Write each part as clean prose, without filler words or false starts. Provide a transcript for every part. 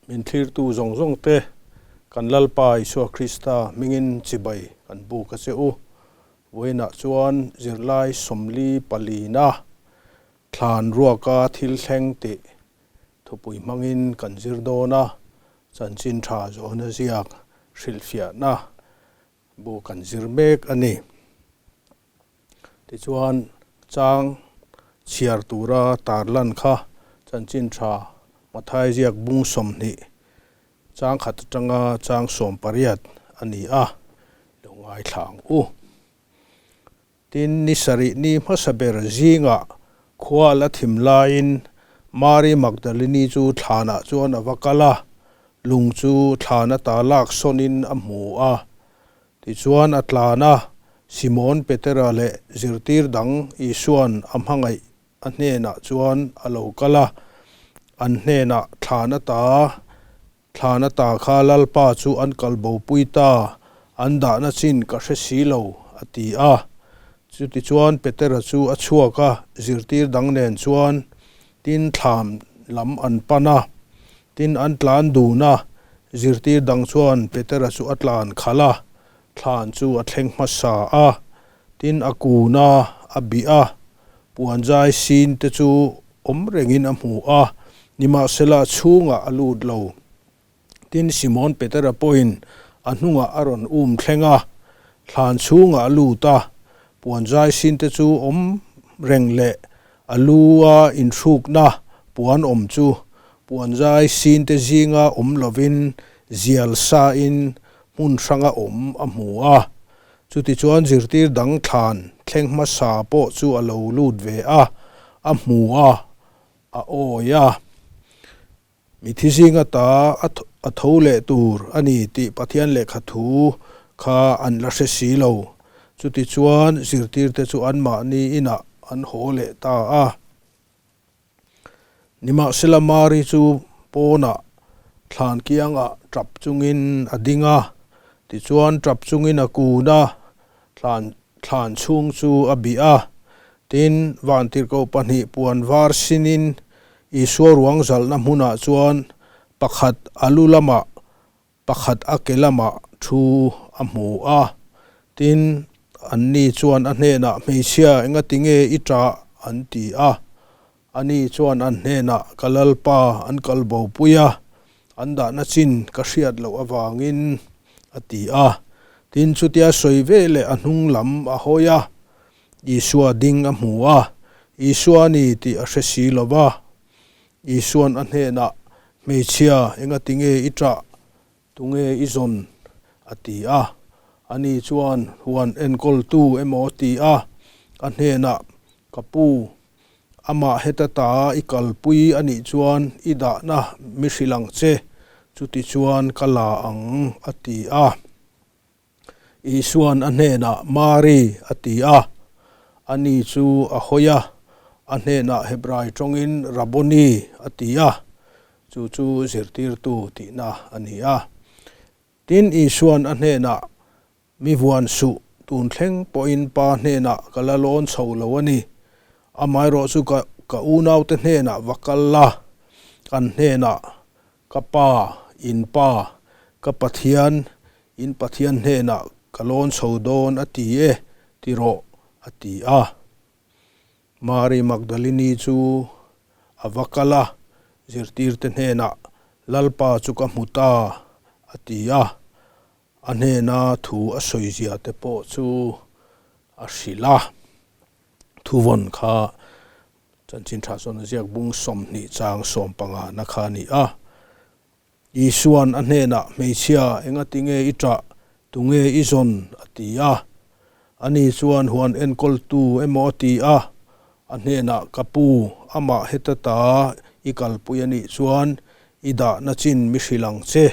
Min thlirtu zawng zawng te kan Lalpa Isua Krista hmingin chibai kan buk a che u. Vawiinah chuan zirlai 44na thlan ruaka thil thleng tih thupui hmangin kan zir dawn a, chanchin tha zawhna ziak hrilhfiahna bu kan zir mek a ni. Tichuan, chang chhiar tura tarlan kha chanchin tha Mathai ziak bung 20, chang khat atanga chang 18 a ni a, lo ngaithla ang u. Tin, ni sarih ni hmasa ber zingah khua la thim laiin Mari Magdalini chu thlanah chuan a va kal a, lung chu thlan ata lak sawnin a hmu a. Tichuan a tlan a, Simon Petera leh zirtir dang Isua'n a hmangaih a hnenah chuan a lo kal a, an hnenah thlan ata thlan ata kha Lalpa chu an kal bopui ta, an dahna chin ka hre si lo, a ti a. Chutichuan Petera chu a chhuak a, zirtir dang nen chuan tin thlam lam an pan a, Tin, an tlan dun a, zirtir dang chuan Petera chu a tlan khalh a, thlan chu a thleng hmasa a. Tin, a kun a, a bih a, puanzai sin te chu awm rengin a hmu a, nimahsela chhungah a lut lo. Tin, Simon Petera pawhin a hnungah a rawn um thleng a, thlan chhungah a lut a, puanzai sin te chu awm reng leh A lu a inhrukna puan awm chu puanzai sin te zinga awm lovin zial sain hmun hranga awm a hmu a. Chutichuan zirtir dang thlan thleng hmasa pawh chu a lo lut ve a, a hmu a, a awi a. Mithi zinga ta a tho leh tur a ni tih Pathian lehkha thu kha an la hre si lo. Chutichuan zirtirte chu anmahni inah an haw leh ta a. Nimahsela Mari chu pawnah thlan kiangah tap chungin a ding a, tichuan tap chungin a kun a, thlan thlan chhung chu a bih a. Tin, vantirhkoh pahnih puan var sinin Isua ruang zalhna hmunah chuan pakhat a lu lamah, pakhat a ke lamah thu a hmu a. Tin, anni chuan a hnenah, Hmeichhia, engatinge i ṭah? an ti a. Ani chuan an hnenah, Ka Lalpa, an kal bopui a, an dahna chin ka hriat loh avangin, a ti a. Tin, chutia sawi veleh a hnung lam a hawi a. Isua ding a hmu a, Isua a ni tih a hre si lo va. Isua'n a hnenah, Hmeichhia, engatinge i ṭah? Tunge i zawn? a ti a. Ani chuan huan enkawltu emaw a ti a, a hnenah, Ka pu, amah heta ta i kalpui a nih chuan i dahna mi hrilh ang che, chutichuan ka la ang, a ti a. Isua'n a hnenah, Mari, a ti a. Ani chu a hawi a, a hnenah Hebrai tawngin Rabboni a ti a, chu chu zirtirtu tihna a ni a. Tin, Isua'n a hnenah, Mi vuan suh, tun thleng pawhin Pa hnenah ka la lawn chho lo a ni. Amaherawh chu ka ka unaute hnenah va kal la, an hnenah Ka Pa, in Pa, ka Pathian, in Pathian hnenah ka lawn chho dawn a ti e, ti rawh, a ti a. Mari Magdalini chu a va kal a, zirtirte hnenah, Lalpa chu ka hmu ta, a ti a. A hnena thu a sawizia te pawh chu a hrilh a. Thuvawn kha Chanchin Tha chuan a ziak bung 20 chang 15 na kha a ni a. Isua'n a hnenah, Hmeichhia, engatinge i ṭah? Tunge i zawn? a ti a. Ani chuan huan enkawltu emaw a ti a. A hnenah, Ka pu, amah heta ta i kalpui a nih chuan i dahna chin mi hrilh ang che,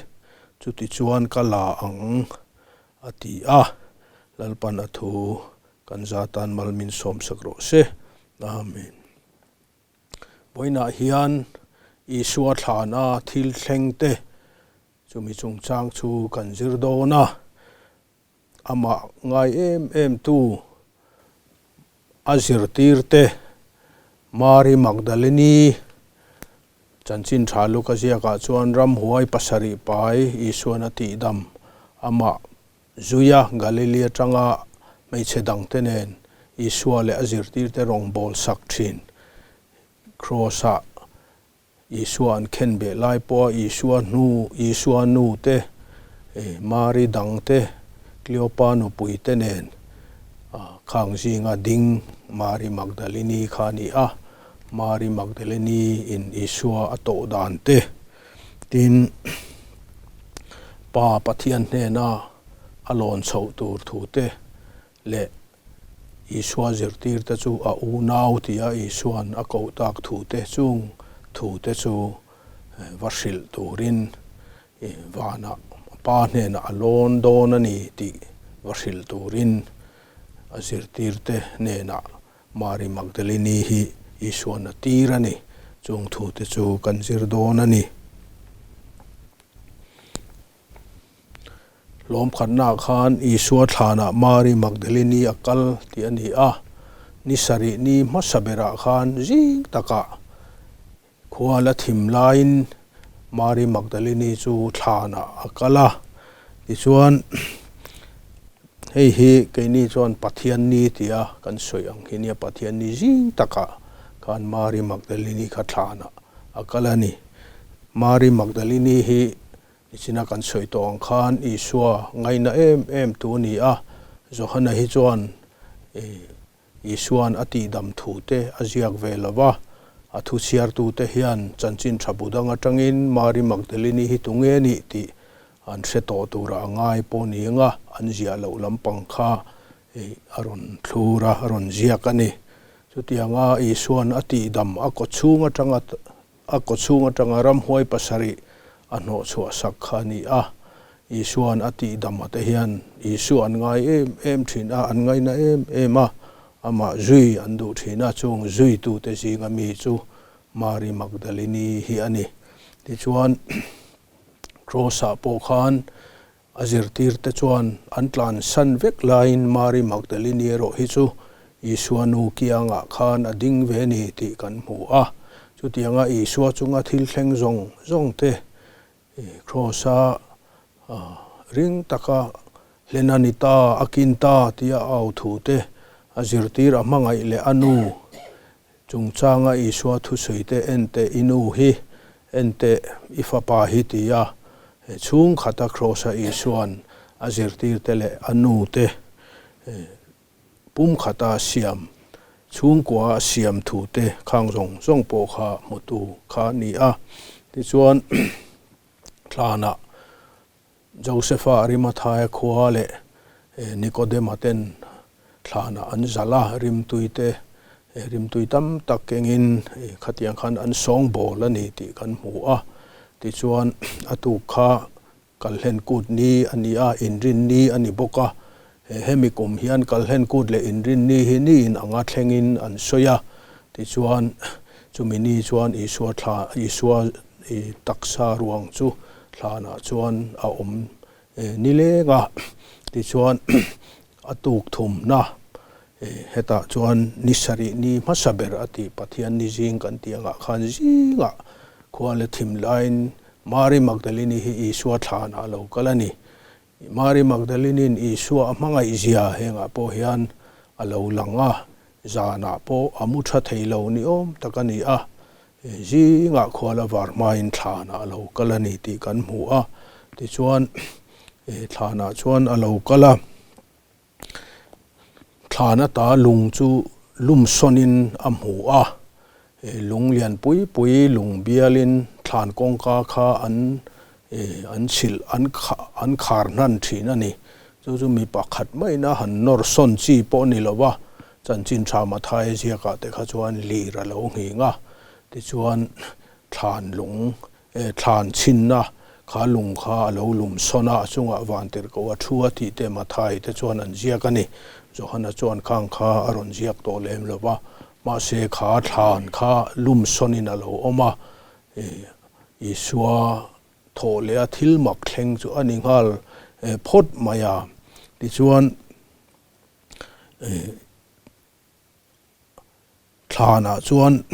chutichuan ka la ang, a ti a. Lalpan a thu kan zatan mal min sawmsak rawh se. Amen. Vawiinah hian Isua thlana thil thleng te chumi chungchang chu kan zir dawn a, amah ngai em em tu a zirtir te Mari Magdalene-i Chanchin tha Luka ziakah chuan ramhuai pasarih pai Isuan a tihdam amah zuia Galili atanga hmeichhe dangte nen Isua leh a zirtirte rawngbâwl sak thin Kraws-ah Isua an khen beh lai pawha Isua hnu, Isua nu te, Mari dang te, Kleopa nupui te nen khang zinga ding Mari Magdalini kha a ni a. Mari Magdalini in Isua a tawh dan te, tin Pa Pathian hnena a lawn chhoh tur thu te leh Isua zirtirte chu a unau tia Isua'n a koh tak thute chung thute chu va hrilh turin vanah a Pa hnenah a lawn dawn a ni tih va hrilh turin a zirtirte hnenah Mari Magdalini hi Isua'n a tir a ni. Chung thute chu kan zir dawn a ni. Hlawmkhatnaah khan Isua thlanah Mari Magdalini a kal tih a ni a, ni sarih ni hmasa berah khan zing takah khua la thim laiin Mari Magdalini chu thlanah a kal a. Tichuan, hei hi keini chuan Pathian ni tia kan sawi ang hi nia, Pathian ni zing takah khan Mari Magdalini kha thlanah a kal a ni. Mari Magdalini hi Nichina kan sawi tawh ang khan Isua ngaina em em tu a ni a, Johana hi chuan Isua'n a tihdam thu te a ziak ve lo va, a thu chhiartute hian chanchin tha bu dang atangin Mari Magdalini hi tunge a nih tih an hre tawh tura a ngai pawh ni anga an ziah loh lampang kha a rawn thlur a, a rawn ziak a ni. Chutianga Isua'n a tihdam a kawchhung atanga A kawchhung atanga ramhuai pasarih a hnawhchhuah sak kha a ni a. Isua'n a tihdam ate hian Isua an ngai em em thin a, an ngaina em em a, amah zui an duh thin a, chung zuitute zinga mi chu Mari Magdalini hi a ni. Tichuan, Kraws-ah pawh khan A zirtirte chuan an tlansan vek laiin Mari Magdalini erawh hi chu Isua nu kiangah khan a ding ve ni tih kan hmu a. Chutianga Isua chunga thil thleng zawng zawng te Kraws-a ring taka hlen a ni ta, a kin ta tia a au thu te a zirtir a hmangaih leh a nu chungchanga Isua thusawi te en teh i nu hi, en teh i fapa hi tia he chhungkhata Kraws-a Isua'n a zirtirte leh a nu te pumkhata a siam, chhungkua a siam thu te khang zawng zawng pawh kha hmutu kha a ni a. Tichuan thlanah Josefa Arimathaia khua leh Nikodema ten thlanah an zalh a, rimtui te, rimtui tam tak kengin khatiang khan an sawngbawl a ni tih kan hmu a. Tichuan a tuk kha Kalhlen Kut ni a ni a, Inrin ni a ni bawk a. Hemi kum hian Kalhlen Kut leh Inrin ni hi niin anga thlengin an sawi a. Tichuan chumi ni chuan Isua thla, Isua taksa ruang chu thlanah chuan a awm nileng a, tichuan a tuk thumna hetah chuan ni sarih ni hmasa ber a tih Pathian ni zing kan tih angah khan zingah khua leh thim laiin Mari Magdalini hi Isua thlanah a lo kal a ni. Mari Magdalini'n Isua a hmangaih zia hengah pawh hian a lo lang a, zanah pawh a mu tha thei lo ni awm tak a ni a. Zingah khual a var hmain thlanah a lo kal a ni tih kan hmu a, tichuan thlanah chuan a lo kal a, thlan ata lung chu lum sawnin a hmu a, lung lian pui pui lung bialin thlan kawngka kha an an chhilh an an khar hnan thin a ni. Chu chu mi pakhat maina han nawr sawn chi pawh a ni lo va, Chanchin tha Mathaia ziakah te kha chuan lir a lo nghing a, tichuan thlan lung, thlan chhinna kha lung kha a lo lum sawn a, a chungah vantirhkoh a thu a tih te Mathai te chuan an ziak a ni. Johana chuan khang kha a rawn ziak tawh lem lo va, mahse kha thlan kha lum sawnin a lo awm a, Isua thawh leh a thil mak thleng chu a ni nghal phawt mai a, tichuan, Thlanah chuan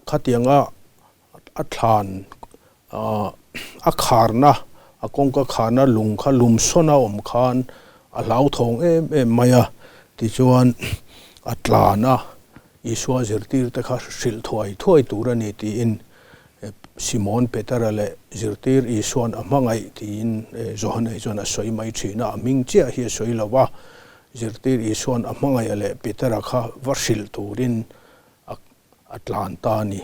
khatianga. A thlan a kharna, a kawngka kharna lung kha lum sawn a awm khan a hlauthawng em em mai a. Tichuan a tlan a, Isua zirtirte kha hrilh thuai thuai tur a ni tiin Simon Petera leh zirtir Isua'n a hmangaih tiin Johane chuan a sawi mai thin a, a hming chiah hi a sawi lo va, zirtir Isua'n a hmangaih leh Petera kha va hrilh turin a tlan ta a ni.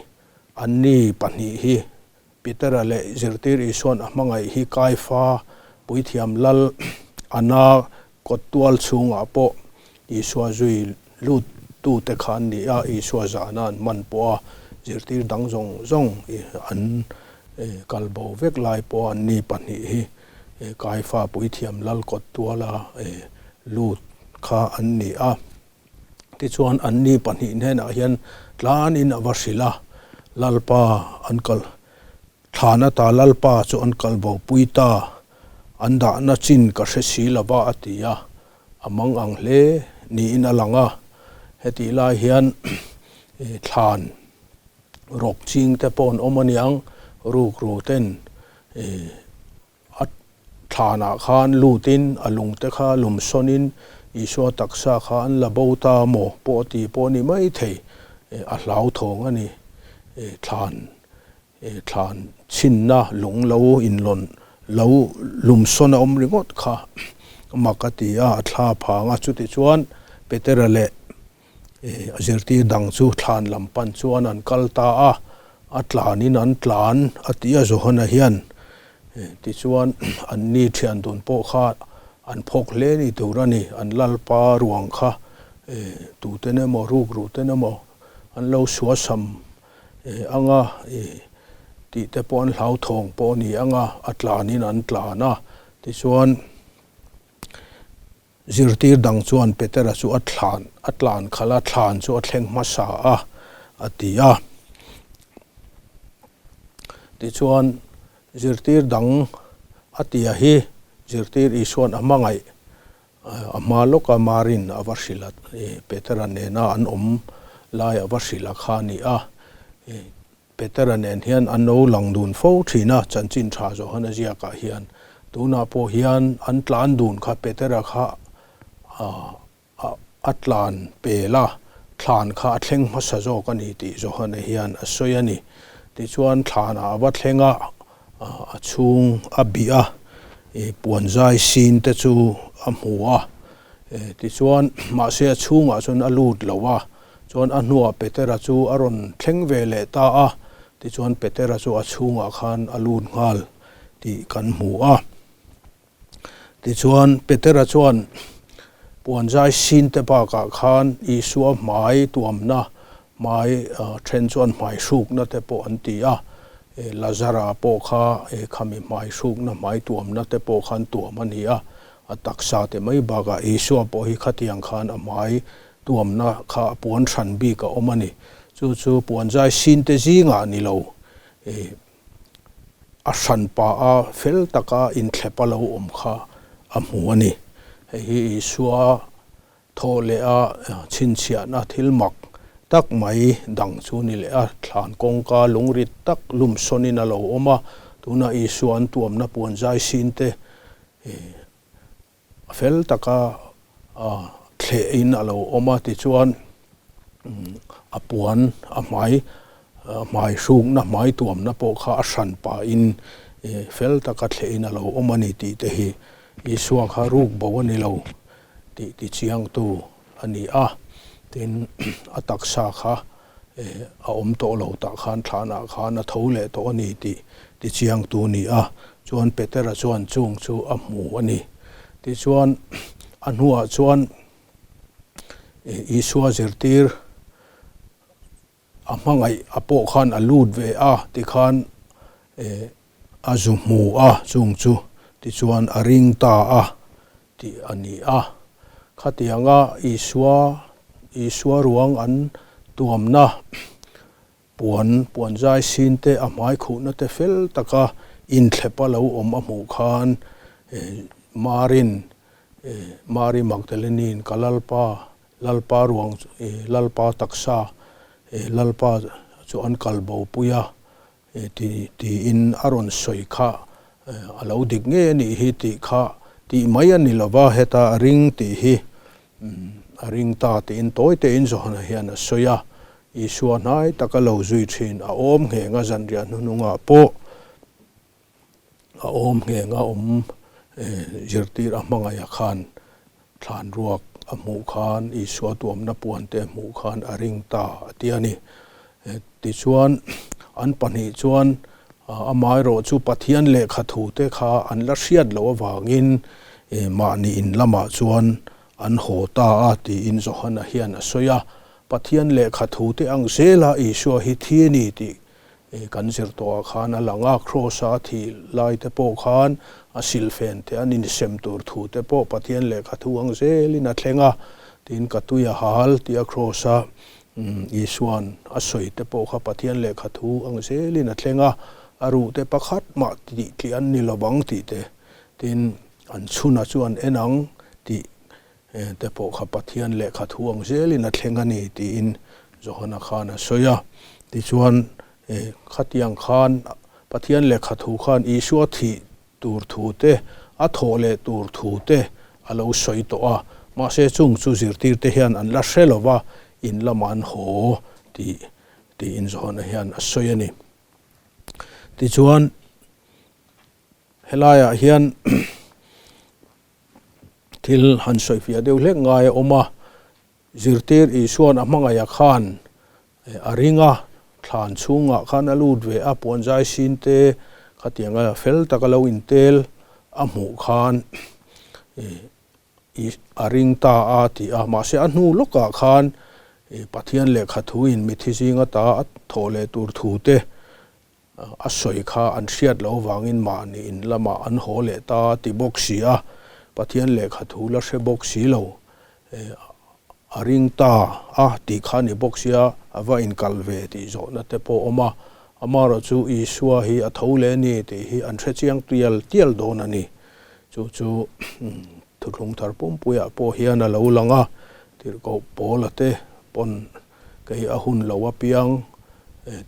Anni pahnih hi Petera leh zirtir Isua'n a hmangaih hi Kaifa puithiam lal Anna kawt tual chhungah pawh Isua zui lut tute kha an ni a, Isua zahna an hman pawh a, zirtir dang zawng zawng an kal bo vek lai pawh an ni pahnih hi Kaifa puithiam lal kawt tuala lut kha an ni a. Tichuan an ni pahnih hnenah hian tlanin a va hrilh a, Lalpa an kal Thlan ata Lalpa chu an kal bo pui ta, an dahna chin ka hre si lo va a ti a, a mang ang hle niin a lang a. Hetih lai hian thlan rawk ching te pawh an awm aniang, rukru ten A thlanah khan lutin a lungte kha lumsawnin Isua taksa kha an la bo ta maw pawh ti pawh a ni mai thei. A hlauthawng a ni. Thlan thlan chhinna lung lo inlawn lo lumsawn a awm ringawt kha mak a ti a, a thla phang a. Chutichuan Petera leh A zirtir dang chu thlan lam pan chuan an kal ta a, a tlanin an tlan a ti a Johana hian. Tichuan anni thian dun pawh kha an phawk hle ni tur a ni, an lalpa ruang kha tuten emaw ruk ruten emaw an lo suasam ang a tih te pawh an hlauthawng pawh a ni ang a, a tlanin an tlan a. Tichuan. Zirtir dang chuan Petera chu a thlan a tlan khalh a, thlan chu a thleng hmasa a, a ti a. Tichuan, zirtir dang a tia hi zirtir Isua'n a hmangaih a hma lawka Marin a va hrilh a, Petera nena an awm lai a va hrilh a kha a ni a. Petera nen hian an lo lang dun fo thin a, chanchin tha Johana ziakah hian. Tunah pawh hian an tlan dun kha Petera kha a tlan pel a, thlan kha a thleng hmasa zawk a ni tih Johana hian a sawi a ni. Tichuan thlanah a va thleng a, a chhung a bih a, puanzai sin te chu a hmu a. Tichuan mahse a chhungah chuan a lut lo a, Chuan a hnuah Petera chu a rawn thleng ve leh ta a, tichuan Petera chu a chhungah khan a lut nghal tih kan hmu a. Tichuan Petera chuan puanzai sin te bakah khan Isua hmai tuamna hmai then chuan hmai hrukna te pawh an ti a, Lazara pawh kha khami hmai hrukna hmai tuamna te pawh khan tuam a ni a, a taksa te mai bakah Isua pawh hi khatiang khan a hmai Tuamna kha a puan hran bik a awm a ni. Chu chu puanzai sin te zingah ni lo, a hran pa a fel taka inthlep a lo awm kha a hmu a ni. Hei hi Isua thaw leh a chhinchhiahna thil mak tak mai dang chu ni leh a, thlan kawngka lungrit tak lumsawnin a lo awm a, tuna Isua an tuamna puanzai sin te A fel taka thlehin a lo awm a, tichuan a puan a hmai hmai hrukna hmai tuamna pawh kha a hran pahin fel taka thlehin a lo awm a ni tih te hi Isua kha ruk bo a ni lo tih tichiangtu a ni a, tin a taksa kha a awm tawh lo tah khan thlanah khan a tho leh tawh a ni tih tichiangtu a ni a, chuan Petera chuan chung chu a hmu a ni. Tichuan a hnuah chuan Isua zirtir a hmangaih a pawh khan a lut ve a tikhan a zu hmu a chung chu tichuan a ring ta a tih a ni a. Khatianga Isua, Isua ruang an tuamna puan, puanzai sin te, a hmai khuhna te fel taka inthlepa lo awm a hmuh khan Marin, Mari Magdaleni'n ka Lalpa, Lalpa ruang, Lalpa taksa, Lalpa chu an kal bopui a. Ti tiin a rawn sawi kha a lo dik ngei a nih hi tih kha tih mai a ni lo va, heta a ring tih hi a ring ta tiin tawi tein Johana hian a sawi a. Isua hnai taka lo zui thin a awm ngheng a zanriah hnuhnungah pawh a awm ngheng a awm zirtir a hmangaih khan thlan ruak a hmuh khan Isua tuamna puan te a hmuh khan a ring ta a ti a ni. Tichuan an pahnih chuan amaherawh chu Pathian lehkha thu te kha an la hriat loh avangin mahni in lamah chuan an haw ta a tiin Johana hian a sawi a. Pathian lehkha thu te ang zela Isua hi thi a ni tih Kan zir tawhah khan a lang a, Kraws-a a thih lai te pawh khan a silfen te an insem tur thu te pawh Pathian lehkha thu ang zelin a thleng a, tin ka tui a hal tia Kraws-a Isua'n a sawi te pawh kha Pathian lehkha thu ang zelin a thleng a, a ruh te pakhat mah tih tih an ni lovang tih te, tin an chhuna chu an en ang tih te pawh kha Pathian lehkha thu ang zelin a thleng a ni tiin Johana khan a sawi a. Tichuan, khatiang khan Pathian lehkha thu khan Isua thih tur thu te, a thawh leh tur thu te a lo sawi tawh a. Mahse chung chu zirtirte hian an la hre lo va, in lamah an haw tih tiin Johana hian a sawi a ni. Tichuan, helaiah hian Thil han sawifiah deuh hlek ngai a awm a, zirtir Isua'n a hmangaih a khan a ring a, thlan chhungah khan a lut ve a, puanzai sin te khatianga fel taka lo intel a hmuh khan a ring ta a ti a, mahse a hnu lawkah khan Pathian lehkha thuin mithi zinga ta a thawh leh tur thu te A sawi kha an hriat loh vangin mahni in lamah an haw leh ta ti bawk si a, Pathian lehkha thu la hre bawk si lo. A ring ta a tih kha ni bawk sia, a va inkal ve tih zawhna te pawh a awm a. Amaherawh chu Isua hi a tho leh a ni tih hi an hre chiang tial tial dawn a ni. Chu chu thuthlung thar pumpuiah pawh hian a lo lang a, tirhkoh Paula te pawn Kei a hun lo apiang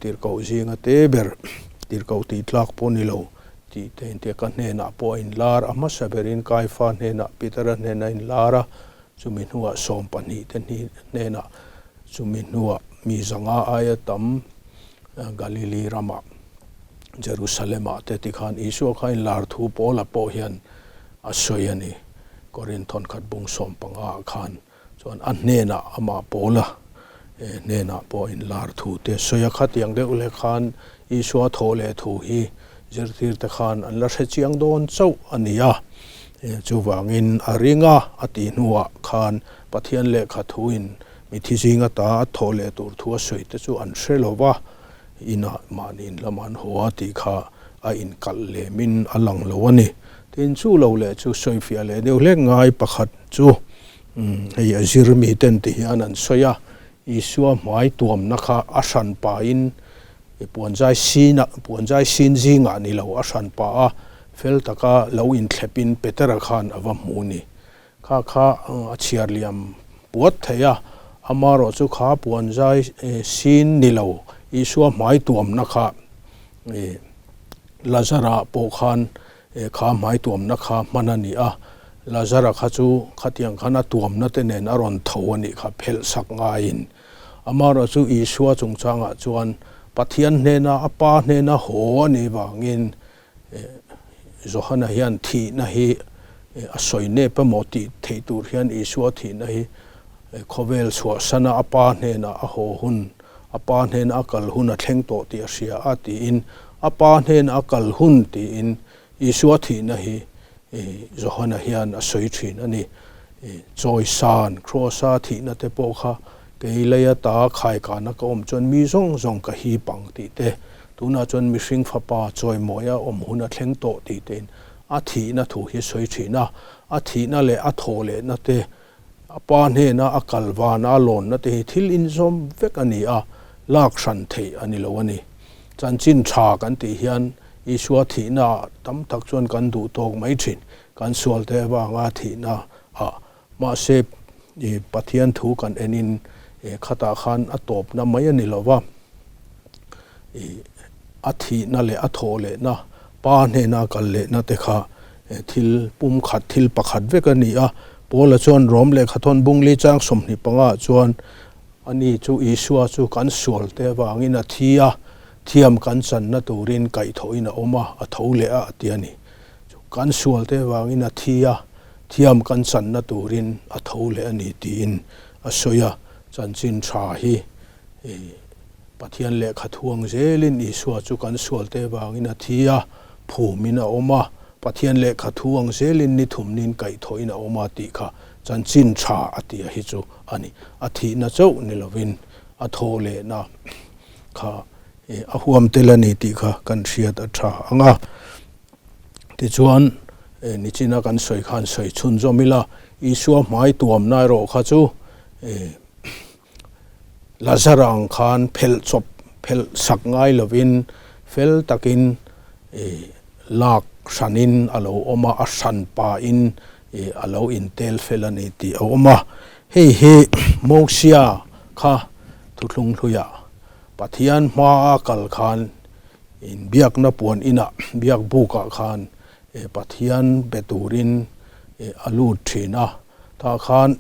tirhkoh zinga te ber tirhkoh tih tlak pawh ni lo tih te intia ka hnenah pawh a inlar a hmasa berin Kaifa hnenah Petera hnenah a inlar a, chumi hnuah 12 te hnenah chumi hnuah mi zanga aia tam Galili ramah Jerusalem-ah te tikhan Isua kha inlar thu Paula pawh hian a sawi a ni Korinth thawnkhat bung 15 ah khan. Chuan a hnenah amah Paula hnenah pawh inlar thu te sawi a khatiang deuh leh khan Isua thawh leh thu hi zirtirte khan an la hre chiang dawn chauh a ni a. Chuvangin a ring a, a tih hnuah khan Pathian lehkha thuin mithi zinga ta a thawh leh tur thu a sawi te chu an hre lo va, inah mahni in lamah an haw a tih kha a inkalh lemin a lang lo a ni. Tin, chu lo leh chu sawifiah leh deuh hlek ngai pakhat chu Hei a zir mi ten ti hian an sawi a, Isua hmai tuamna kha a hran pahin puanzai sin ah, puanzai sin zingah ni lo, a hran pah a, fel taka lo inthlepin Petera khan a va hmu ni. Kha kha a chhiar liam puat thei a, amaherawh chu kha puanzai sin ni lo, Isua hmai tuamna kha Lazara pawh khan Kha hmai tuamna kha hman a ni a, Lazara kha chu khatiang khan a tuamna te nen a rawn tho a nih kha phelh sak ngaiin. Amaherawh chu Isua chungchangah chuan Pathian hnena a Pa hnena haw a nih vangin Johana hian thihna hi a sawi nep emaw tih theih tur hian Isua thihna hi khawvel chhuahsana a Pa hnenah a haw hun A pa hnena a kal hun a thleng tawh tih a hria a tiin, a pa hnena a kal hun tiin Isua thihna hi Johana hian a sawi thin a ni. Chawisan, Kraws-a thihna te pawh kha kei leia ta khaikana ka awm chuan mi zawng zawng ka hip ang tih te, tunah chuan mihring fapa chawimawia awm hun a thleng tawh tih tein a thihna thu hi a sawi thin a. A thihna leh a thawh lehna te A pa hnena a kal vana a lawnna te hi thil inzawm vek a ni a, lak hran theih a ni lo a ni. Chanchin tha kan tih hian Isua thihna ah tam tak chuan kan duh tawk mai thin, kan sual te avanga thihna ah. Mahse, Pathian thu kan enin khatah khan a tawpna mai a ni lo va. A thihna leh a thawh lehna, Pa hnena kal lehna te kha thil pumkhat, thil pakhat vek a ni a. Paula chuan Rom lehkhathawn bungli chang 25 ah chuan ani chu Isua chu kan sual te avangin a thi a, thiam kan channa turin kaihthawhin a awm a, a tho leh a a ti a ni. Kan sual te avangin a thi a, thiam kan channa turin a tho leh a ni tiin a sawi a. Chanchin tha hi Pathian lehkha thuang zelin Isua chu kan sual te avangin a thi a, phumin a awm a, Pathian lehkha thuang zelin ni thumnin kaihthawhin a awm a tih kha chanchin tha a tia hi chu a ni. A thihna chauh ni lovin a thaw lehna kha a huam tel a ni tih kha kan hriat a tha ang a. Tichuan, nichina kan sawi khan sawi chhunzawm ila, Isua hmai tuamna erawh kha chu Lazara ang khan phelh chawp phelh sak ngai lovin fel takin lak hranin a lo awm a, a hran pahin a lo intel fel a ni tih a awm a. Hei hi Mosia kha thuthlung hluiah Pathian hmaa kal khan inbiakna puan inah biak bukah khan Pathian be turin a lut thin a. Tah khan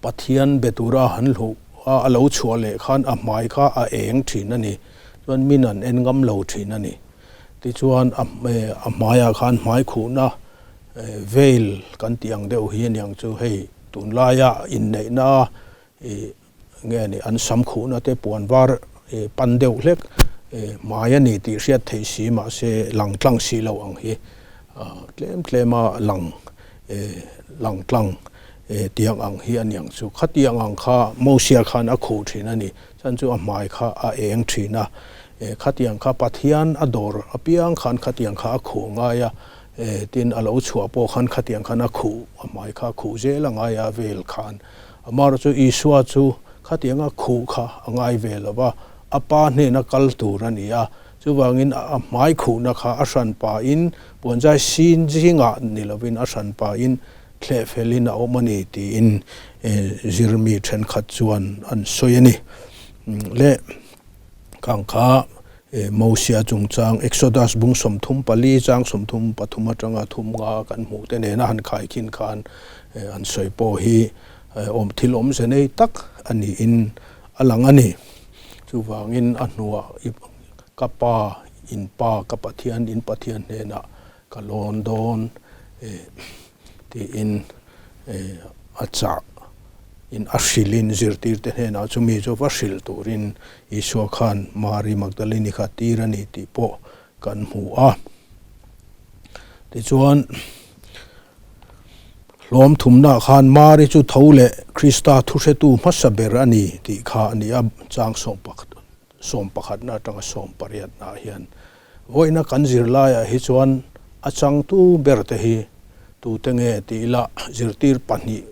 Pathian be tura han hluh a, a lo chhuah leh khan a hmai kha a eng thin a ni. Chuan min an en ngam lo thin a ni. Tichuan a hmaiah khan hmai khuhna veil kan tih ang deuh hi a niang chu hei tunlaia inneihna nge ni an sam khuhna te puan var pan deuh hlek hmai a ni tih hriat theih si mahse lang tlang si lo ang hi tlem tlem a lang lang tlang tiang ang hi a niang chu khatiang ang kha Mosia khan a khuh thin a ni chuan chu a hmai kha a eng thin a khatiang kha Pathian a dawr apiang khan khatiang kha a khuh ngai a tin a lo chhuah pawh khan khatiang khan a khuh a hmai kha a khuh zel a ngai a vel khan. Amaherawhchu chu Isua chu khatianga khuh kha a ngai ve lo va, a Pa hnena kal tur a ni a. Chuvangin a hmai khuhna kha a hran pahin puanzai sin zingah ni lovin a hran pahin thleh felin a awm a ni tiin zirmi thenkhat chuan an sawi a ni. Le khang kha Mosia chungchang Exodus bung 34 chang 33 atanga thum nga kan hmuh te nena han khaikhin khan an sawi pawh hi awm thil awmze nei tak a niin a lang a ni. Chuvangin a hnuah ka pa in pa ka Pathian in Pathian hnenah ka lawn dawn tiin a chah in a hrilhin zirtirte hnenah chumi chu va hrilh turin Isua khan Mari Magdalene kha tir a ni tih pawh kan hmu a. Tichuan, hlawm thumnaah khan Mari chu tho leh Krista thuhretu hmasa ber a ni tih kha a ni a, chang sawmpakhatna atanga sawmpariatnaah hian Vawiina kan zirlaiah hi chuan a changtu ber te hi tute nge tih ila zirtir pahnih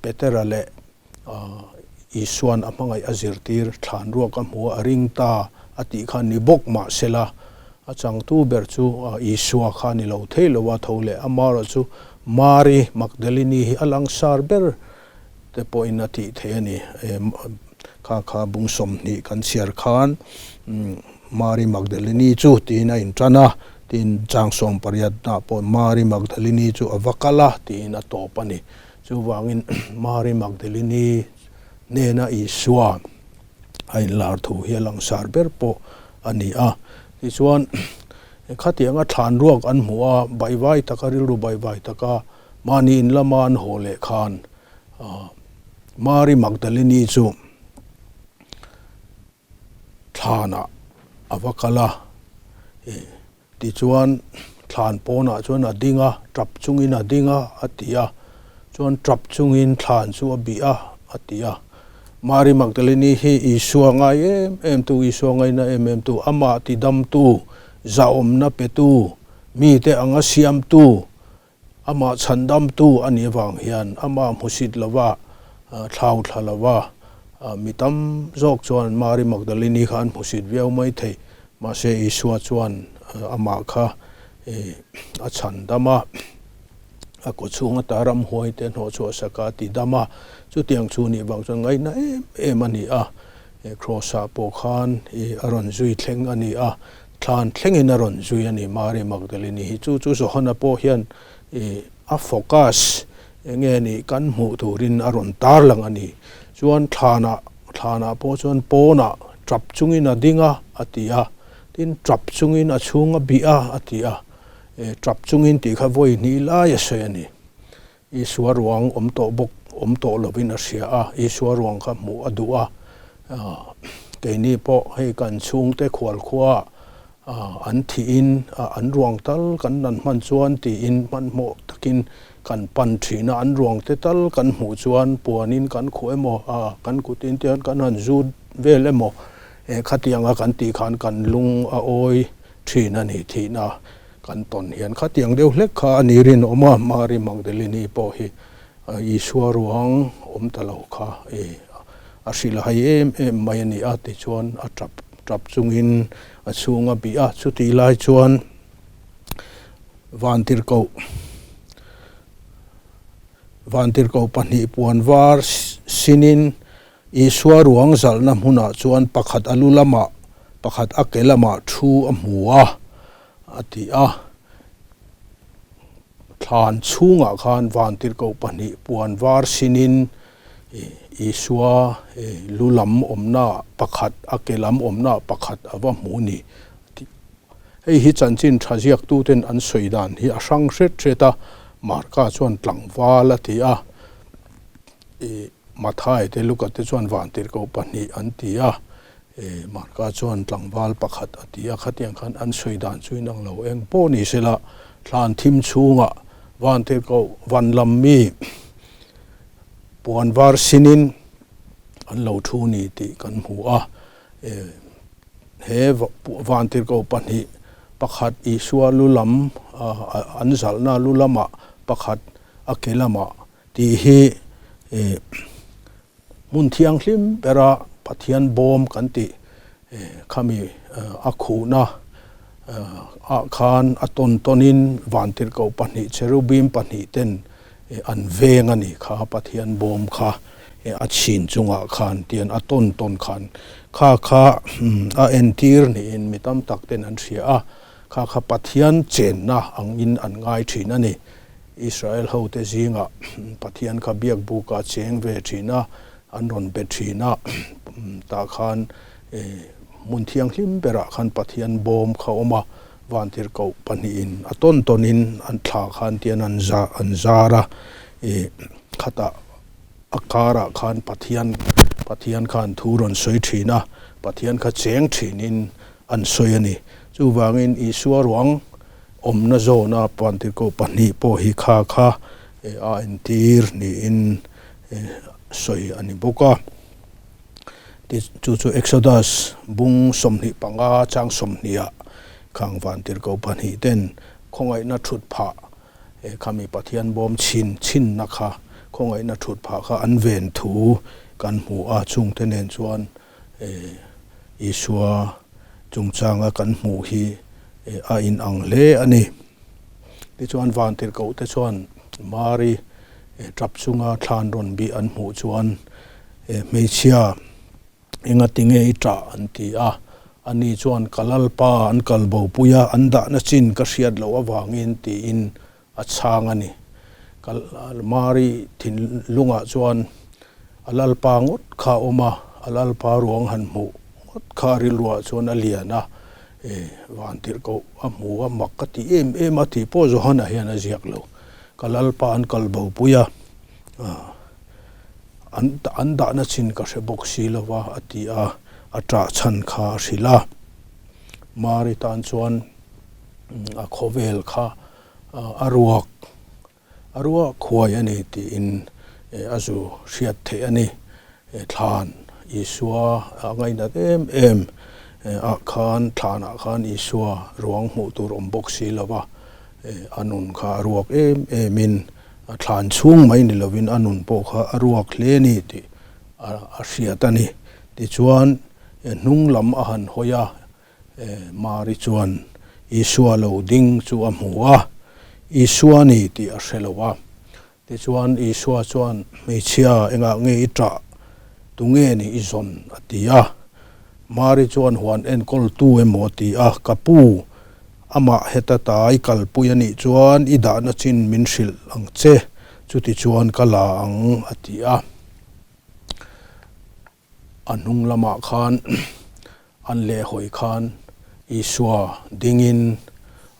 Petera leh Isua'n a hmangaih a zirtir thlan ruak a hmu a, a ring ta a tih kha ni bawk mah sela a changtu ber chu Isua kha ni lo thei lo a tho leh amaherawh chu Mari Magdalini hi a langsar ber te pawhin a tih theih a ni. Kha kha bung 20 kan chhiar khan Mari Magdalini chu tiin a intan a, tin chang 18 nah pawh Mari Magdalini chu a va kal a tiin a tawp a ni. Chuvangin Mari Magdalini hnena Isua a inlar thu hi a langsar ber pawh a ni a. Tichuan khatianga thlan ruak an hmuh a, baihvai taka rilru baihvai taka Mahni in lama an haw leh khan Mari Magdalini chu thlanah a va kal a, tichuan thlan pawnah chuan a ding a, tap chungin a ding a a ti a, chuan tap chungin thlan chu a bih a a ti a. Mari Magdalini hi Isua ngai em em tu, Isua ngaina em em tu, amah tidamtu, zahawmna petu, mite anga siamtu, Amah chhandamtu a nih avang hian amah hmusit lova, thlau thla lova, mi tam zawk chuan Mari Magdalini kha an hmusit viau mai thei. Mahse Isua chuan amah kha a chhandam a, a kaw chhung ata ramhuai te hnawhchhuah sak a, a tidam a. Chutiang chu nih vang chuan ngaihna em em a ni a. Kraws-ah pawh khan a rawn zui thleng a ni a, thlan thlengin a rawn zui a ni Mary Magdalene hi. Chu chu Johana pawh hian a focus eng nge nih kan hmuh turin a rawn tarlang a ni. Chuan thlanah thlanah pawh chuan pawnah tap chungin a ding a, a ti a. Tin, tap chungin a chhung a bih a, a ti a. Tap chungin tih kha vawi hnih lai a sawi a ni. Isua ruang awm tawh bawk, awm tawh lovin a hria a, Isua ruang kha hmuh a duh a. Keini pawh hei kan chhungte khualkhua an thihin an ruang tal kan nan hman chuan tiin hmanhmawh takin kan pan thin a, an ruang te tal kan hmuh chuan puanin kan khuh emaw, kan kutin te hian kan han zut vel emaw khatianga kan tih khan kan lung a awi thin a ni thihna. Kan tawn hian khatiang deuh hlek kha a ni rinawm a, Mary Magdalene pawh hi Isua ruang awm ta lo kha a hrilh hai em em mai a ni a, tichuan a tap tap chungin a chhung a bih a, chutih lai chuan Vantirhkoh Vantirhkoh pahnih puan var sinin Isua ruang zalhna hmunah chuan pakhat a lu lamah, pakhat a ke lamah thu a hmu a, a ti a. Thlan chhungah khan vantirhkoh pahnih puan var sinin Isua lu lam awmnaah pakhat, a ke lam awmnaah pakhat a va hmu ni, a ti. Hei hi chanchin tha ziaktuten an sawi dan hi a hrang hret hret a, Marka chuan tlangval a ti a. Mathai te Luka te chuan vantirhkoh pahnih an ti a, Marka chuan tlangval pakhat a ti a, khatiang khan an sawi dan chu inang lo eng pawh ni sela, thlan thim chhungah vantirhkoh van lam mi puan var sinin an lo thu ni tih kan hmu a, he vantirhkoh pahnih pakhat Isua lu lam an zalhna lu lamah pakhat a ke lamah Tih hi hmun thianghlim bera Pathian bawm kan tih khami a khuhna ah khan a tawn tawnin vantirhkoh pahnih cherubim pahnih ten an veng a ni kha Pathian bawm kha a chhin chungah khan tian a tawn tawn khan kha kha a entir niin mi tam tak ten an hria a kha kha Pathian chenna angin an ngai thin a ni. Israel hote zingah Pathian kha biak bukah cheng ve thin a, an rawn be thin a, tah khan hmun thianghlim berah khan Pathian bawm kha awm a, vantirhkoh pahnihin a tawn tawnin an thla khan tian an za an zar a, khatah a karah khan Pathian Pathian khan thu rawn sawi thin a, Pathian kha cheng thinin an sawi a ni. Chuvangin Isua ruang awmna zawna Pantirhkoh pahnih pawh hi kha kha a entir niin sawi a ni bawk a. Chu chu Exodus bung 25 chang 20 ah khang Vantirhkoh pahnih ten khawngaihna thut phah khami Pathian bawm chhin chhinna kha khawngaihna thut phah kha an ven thu kan hmu a, chungte nen chuan Isua chungchanga kan hmuh hi a inang hle a ni. Tichuan vantirhkohte chuan Mari tap chunga thlan rawn bih an hmuh chuan hmeichhia engati nge i tah an ti a, ani chuan ka Lalpa an kal bopui a, an dahna chin ka hriat loh avangin tiin a chhang a ni. Ka Mari thinlungah chuan a Lalpa ngawt kha a awm a, a Lalpa ruang han hmuh ngawt kha a rilruah chuan a lian a, e, vantirhkoh a hmu a, mak ka ti em em a tih pawh Johana hian a ziak lo. Ka Lalpa an kal bopui a, an an dahna chin ka hre bawk si lo va a ti a, a ṭah chhan kha a hrilh a. Mari tan chuan a khawvel kha a ruak a ruak huai a ni tiin a zu hriat theih a ni. Thlan Isua a ngainat em em ah khan thlanah khan Isua ruang hmuh tur awm bawk si lo va, a nun kha a ruak em em in a thlan chhung mai ni lovin a nun pawh kha a ruak hle a ni tih a hriat a ni. Tichuan hnung lam a han hawi a, Mari chuan Isua lo ding chu a hmu a, Isua ni tih a hre lo a. Tichuan Isua chuan, Hmeichhia, engah nge i ṭah? Tunge ni i zawn? a ti a. Mari chuan huan enkawltu emaw a ti a, Ka pu, amah heta ta i kalpui a nih chuan i dahna chin min hrilh ang che, chuti chuan ka la ang, a ti a. A hnung lamah khan an lehhawi khan Isua dingin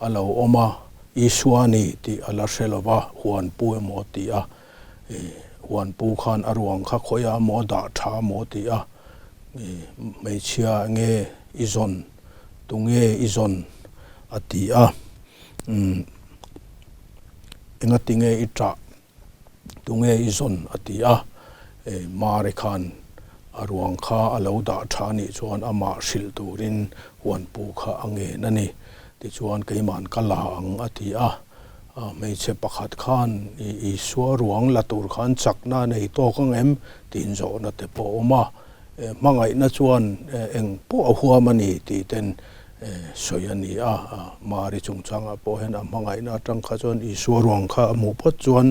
a lo awm a, Isua a ni tih a la hre lo va, huan pu emaw a ti a, huan pu khan a ruang kha khawiah emaw a dah tha emaw a ti a, hmeichhia nge i zawn, tunge i zawn a ti a, engatinge i ṭah? Tunge i zawn? a ti a. Mari khan a ruang kha a lo dah tha anih chuan amah hrilh turin huanpu kha a ngen a ni. Tichuan keima'n ka la ang a ti a. Hmeichhe pakhat khan Isua ruang la tur khan chakna a nei tawk ang em? tiin zawhna te pawh a awm a. Hmangaihna chuan eng pawh a huam a ni tih ten sawi a ni a, Mari chungchangah pawh hian a hmangaihna atang kha chuan Isua ruang kha a hmuh phawt chuan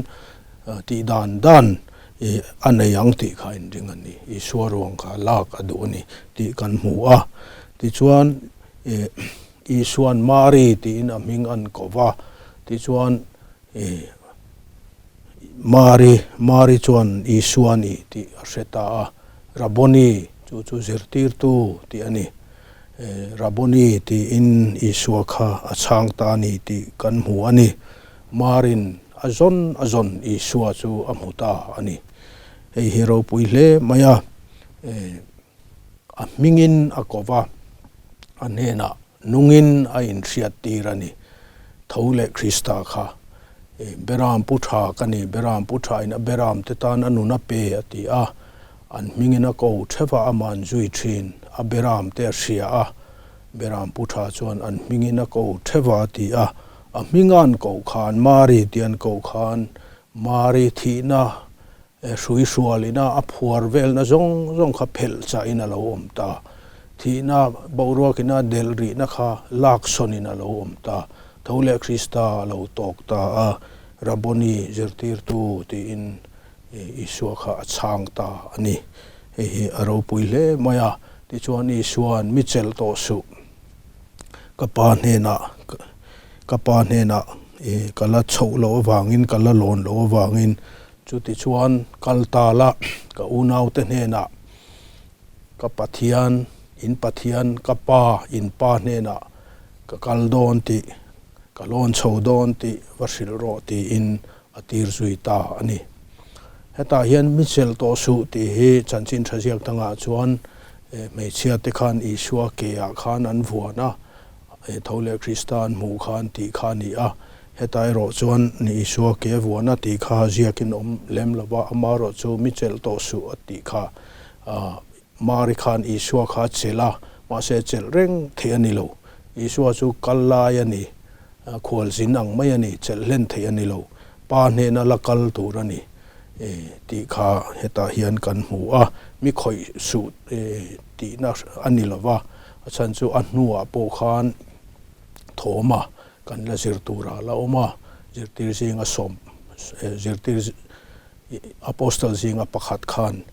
tih dan dan a nei ang tih kha a inring a ni. Isua ruang kha lak a duh a ni tih kan hmu a. Tichuan Isua'n Mari tiin a hming an ko va, tichuan Mari, Mari chuan Isua a ni tih a hre ta a, Rabboni chu chu zirtirtu tih a ni. Rabboni tiin Isua kha a chhang ta a ni tih kan hmu a ni. Marin a zawn a zawn Isua chu a hmu ta a ni. Hei hi ropui hle mai a, a hmingin a ko va, a hnenah nungin a inhriat tir a ni. Tho leh Krista kha Beram pu tha ka ni, Beram pu thain a Beram te tan a nun a pe a ti a. An hmingin a ko theuh a, aman zui thin. A Beram te a hria a, Beram pu tha chuan an hmingin a ko theuh a a ti a. A hminga an koh khan, Mari tih an koh khan, Mari thihna hrui hrualina a phuar velna zawng zawng kha phelh chahin a lo awm ta. Thihna boruakina delh rihna kha laksawnin a lo awm ta. Tho leh Krista a lo tawk ta a, Rabboni zirtirtu tiin Isua kha a chhang ta a ni. Hei hi a ropui hle mai a. Tichuan Isua'n mi chelh tawh suh. Ka pa hnenah, ka pa hnenah ka la chhoh loh avangin, ka la lawn loh avangin chutichuan kal ta la, ka unaute hnenah ka Pathian, in Pathian, ka Pa, in Pa hnenah ka kal dawn tih, ka lawn chho dawn tih va hrilh rawh tiin a tir zui ta a ni. Hetah hian mi chelh tawh suh tih hi chanchin tha ziak dangah chuan hmeichhia te khan Isua ke ah khan an vuan a, tho leh Krista an hmuh khan tih kha a ni a. Hetah erawh chuan Isua ke a vuan a tih kha ziakin awm lem lo va, amaherawh chu mi chelh tawh suh a tih kha Mari khan Isua kha a chelh a, mahse chelh reng theih a ni lo. Isua chu kal lai a ni, khualzin ang mai a ni, chelh hlen theih a ni lo. Pa hnena la kal tur a ni tih kha hetah hian kan hmu a, mi khawih suh tihna a ni lo va, a chhan chu a hnuah pawh khan thawma kan la zir turah a la awm a, zirtir zinga sawm zirtir Apostle zinga pakhat khan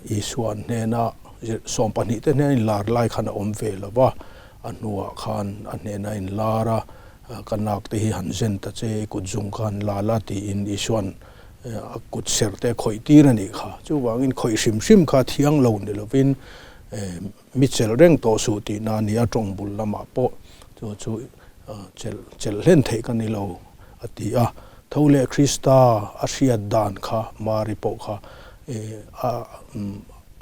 Isua an hnena 12 te hnena inlar lai khan a awm ve lo va, a hnuah khan a hnena inlar a, ka nak te hi han zen ta che, i kut zung kha han la la tiin Isua'n a kut ser te a khawih tir a nih kha. Chuvangin khawih hrim hrim kha thiang lo ni lovin mi chelh reng tawh suh tihna a ni a, tawng bul lamah pawh chu chu chelh chelh hlen theih ka ni lo a ti a. Tho leh Krista a hriat dan kha Mari pawh kha a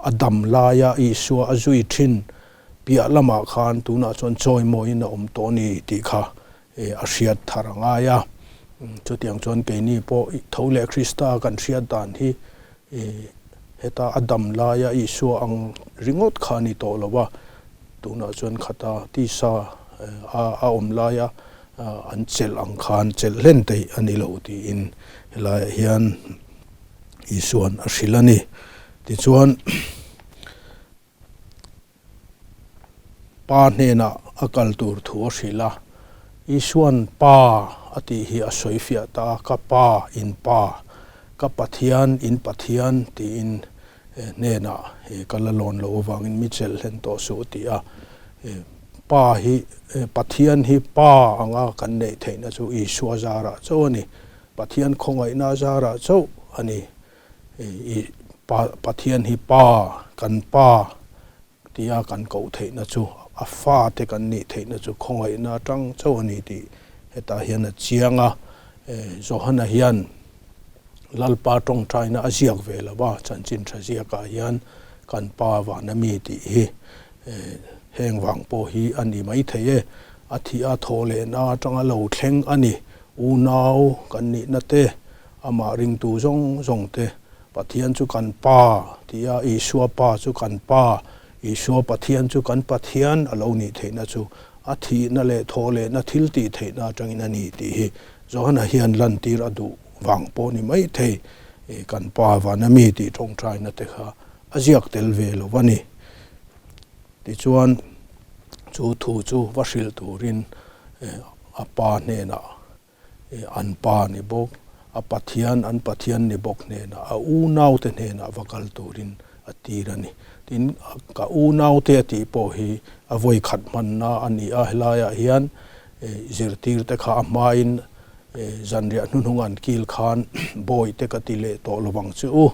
a dam laia Isua a zui thin piah lamah khan tunah chuan chawimawiin a awm tawh a ni tih kha a hriat thar a ngai a. Chutiang chuan keini pawh tho leh Krista kan hriat dan hi heta a dam laia Isua ang ringawt kha a ni tawh lo a, tunah chuan khata tisa a awm laia an chelh ang khan chelh hlen theih a ni lo tiin helaiah hian Isua'n a hrilh a ni. Tichuan. Pa hnenah a kal tur thu a hrilh a, Isua'n Pa a tih hi a sawi fiah ta a, Ka Pa, in Pa, ka Pathian, in Pathian tiin Hnenah ka la lawn loh avangin mi chelh hlen tawh suh ti a, Pa hi, Pathian hi Pa anga kan neih theihna chu Isua zarah chauh a ni. Pathian khawngaihna zarah chauh a ni. Pathian hi Pa, kan Pa tia kan koh theihna chu, a fate kan nih theihna chu khawngaihna atang chauh a ni tih hetah hian a chiang a. Johana hian Lalpa tawngtaina a ziak ve lo va, chanchin tha ziakah hian kan Pa vana mi tih hi heng vang pawh hi a ni maithei e. A thih a thawh lehna atanga lo thleng a ni. Unau kan nihna te, amah ringtu zawng zawng te, Pathian chu kan Pa tia Isua Pa chu kan Pa, Isua Pathian chu kan Pathian a lo nih theihna chu a thihna leh thawh lehna thil tih theihna atangin a ni tih hi Johana hian lantir a duh vang pawh ni mai thei. Kan Pa vana mi tih tawngtaina te kha a ziak tel ve lo a ni. Tichuan chu thu chu va hrilh turin a Pa hnenah an Pa ni bawk, a Pathian an Pathian ni bawk hnenah, a unaute hnenah va kal turin a tir a ni. Tin, ka unaute a tih pawh hi a vawi khat hmanna a ni a, helaiah hian zirtirte kha a hmain zanriah hnuhnung an kil khan bawihte ka ti leh tawh lo vang che u,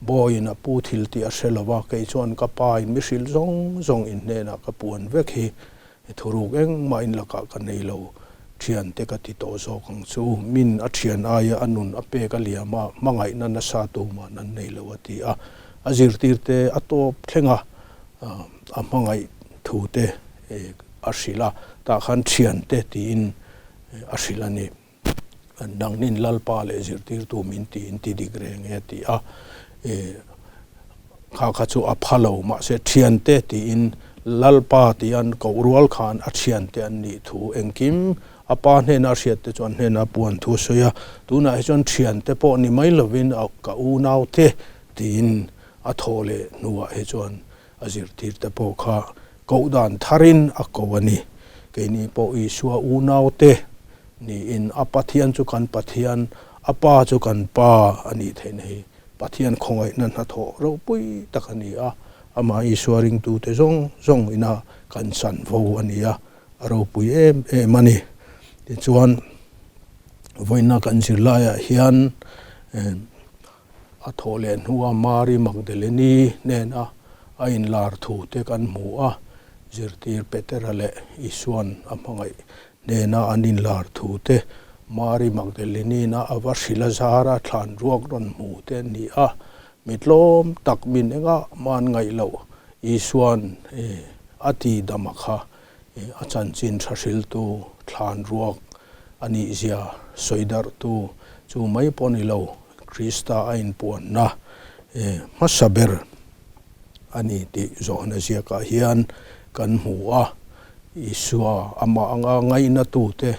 bawiin a pu thil tih a hre lo va, kei chuan ka pa in mi hrilh zawng zawng in hnenah ka puan vek hi Thuruk engmah in lakah ka nei lo, thiante ka ti tawh zawk ang chu. Min a thian aia a nun a pek a liam a, hmangaihna nasa tuman an nei lo a ti a. A zirtirte a tawp thleng a, a hmangaih thu te a hrilh a, tah khan thiante tiin a hrilh a ni. Nangnin Lalpa leh zirtirtu min tiin ti dik reng e a ti a, kha kha chu a pha lo mahse thiante tiin Lalpa tih an koh rual khan a thiante an nih thu engkim a pa hnena a hriat te chuan hnena puan thu a sawi a, tunah hi chuan thiante pawh ni mai lovin ka unaute tiin a thawh leh hnuah hi chuan a zirtirte pawh kha koh dan tharin a ko a ni. Keini pawh Isua unaute niin a Pathian chu kan Pathian, a Pa chu kan Pa a nih theihna hi Pathian khawngaihna hnathawh ropui tak a ni a, amah Isua ringtute zawng zawng ina kan chanvo a ni a, a ropui em em a ni. Tichuan, vawiina kan zirlaiah hian A thawh leh hnua Mari Magdalene hnena a inlar thu te kan hmu a, zirtir Petera leh Isua'n a hmangaih hnena an inlar thu te, Mari Magdalene-a a va hrilh a zara thlan ruak rawn hmu te an ni a. Mi tlawm tak min engah man ngaih loh Isua'n a ti dam a kha a chanchin tha hriltu thlan ruak a nihzia sawi darhtu chu mai pawh ni lo, Krista a inpuanna hmasa ber a ni tih zawhna ziakah hian kan hmu a. Isua amah anga ngaihnatute,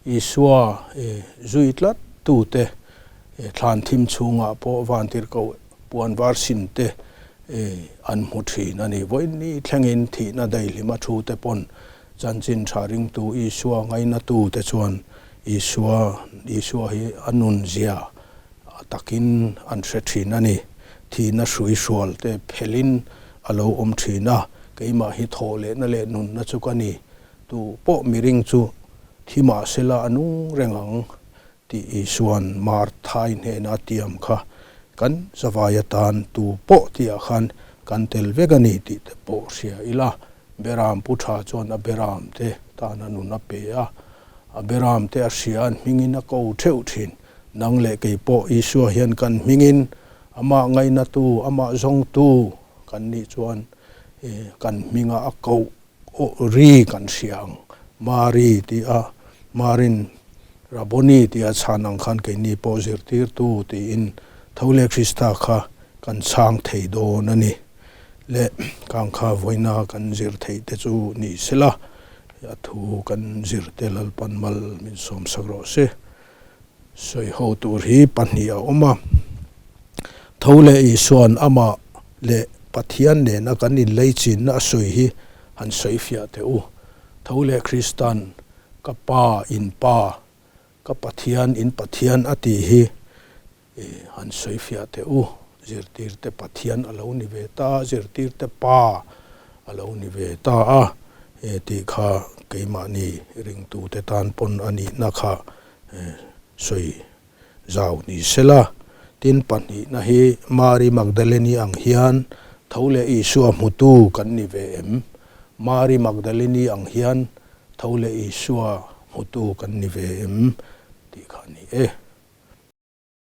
Isua zui tlattute thlan thim chhungah pawh vantirhkoh puan var sin te an hmu thin a ni. Vawiin thlengin thihna daihlima thu te pawn chanchin tha ringtu Isua ngaihnatute chuan Isua, Isua hi a nun zia a takin an hre thin a ni. Thihna hrui hrual te phelhin a lo awm thin a, keimah hi thawh lehna leh nunna chu ka ni. Tu pawh miring chu thi mahsela a nung reng ang tih Isua'n Marthai hnena a tiam kha kan zavai atan tu pawh tihah khan kan tel vek a ni tih te pawh hria ila, Beram pu tha chuan a beram te tan a nun a pe a, a beram te a hria an hmingin a ko theuh thin. Nang leh kei pawh Isua hian kan hmingin amah ngainatu, amah zawngtu kan nih chuan kan hminga a koh ri kan hria ang. Mari tih a Marin Rabboni tih a chhan ang khan keini pawh zirtirtu tiin tho leh Krista kha kan chhang thei dawn a ni. Le kangkha vawiina kan zir theih te chu ni sela, a thu kan zir te Lalpan mal min sawmsak rawh se. Sawi ho tur hi pahnih a awm a, tho leh Isua'n amah leh Pathian nena kan inleichinna a sawi hi han sawi fiah teh u. Tho leh Krista'n ka Pa in Pa, ka Pathian in Pathian a tih hi han sawi fiah teh u. Zirtirte Pathian a lo ni ve ta a, zirtirte Pa a lo ni ve ta a, he tih kha keimahni ringtute tan pawn a nihna kha sawi zau ni sela. Tin, pahnihna hi Mari Magdaleni ang hian tho leh Isua hmutu kan ni ve em? Mari Magdaleni ang hian tho leh Isua hmutu kan ni ve em? tih kha a ni e.